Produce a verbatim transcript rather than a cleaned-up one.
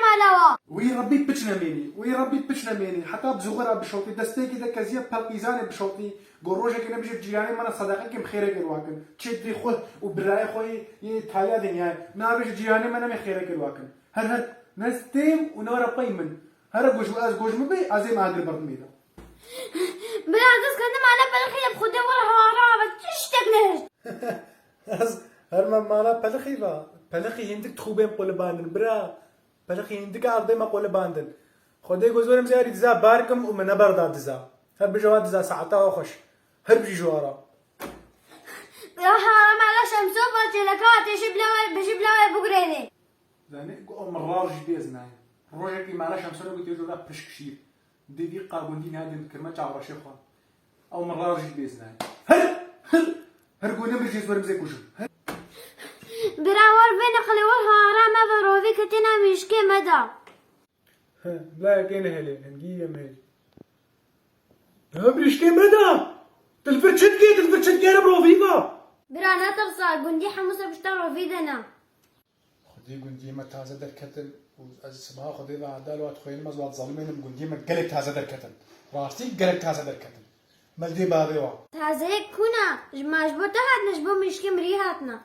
Mala wa. Wî Rebbî piç nemênî. Wî Rebbî piç nemênî. Heta bi zuxura bişewtî, destêkî de keziye pelqîzanê bişewtî. Go rojekê nebijê cîranê me ne sedeqekê bi xêrekê li wa kin. Çê dirê xwe û birayê xwe yê, yê taya dinyayê. Nabêje cîranê me nemê xêrekê li wa kin. Her her. Ne stêm û ne were pey min. Here goj ez goj min bê, ez ê me agir berdim mêda. Bira, ez kendim mala pelixî de bi Xwedê were hara ve tiştek nehişt. Ez her me mala pelixî va. Pelixî hindik dixûbên qulibandin bira. Pelixî hindik erdê me qulibandin. Xwedê gozorê min zerî diza barkim û min neberda diza. Her bijî wa diza saeta wa xweş. Her bijî ji wa re. Bira, hara mala Şemso va çêleka têşî bila we, bijî bila we bigurênê. Zanî, ku ew min rar jî bêz nayê. Rojekî mala Şemsûnê ku tê jora pişk şîr. Dê vî qa gundî nayê dê kirme çavreşê xwe. Ew min rar jî bêz nayê. Her! Her! Her ku nemir jê zorim zê kujim. Her! Bira, wer vê neqilê wer hara me ve rovî ketîna mîşkê me da. He, bila yekê nehelê, hingî yê me. He, mîşkê me da! Til vir çi dikê, til vir çi dikê, re rovî va! Bira, netirsa, gundî hemû ser pişta rovî de ne. Xwedî gundiyê me taze derketin û ez sibaha Xwedê ve edal wat xwênim ez wat zalimênim gundiyê me gelek taze derketin. Rastî gelek taze derketin. Me li dê bavê wa. Tazeyek kuna? Ji ma ji bo te hatine, ji bo mîşkê mirî hatine.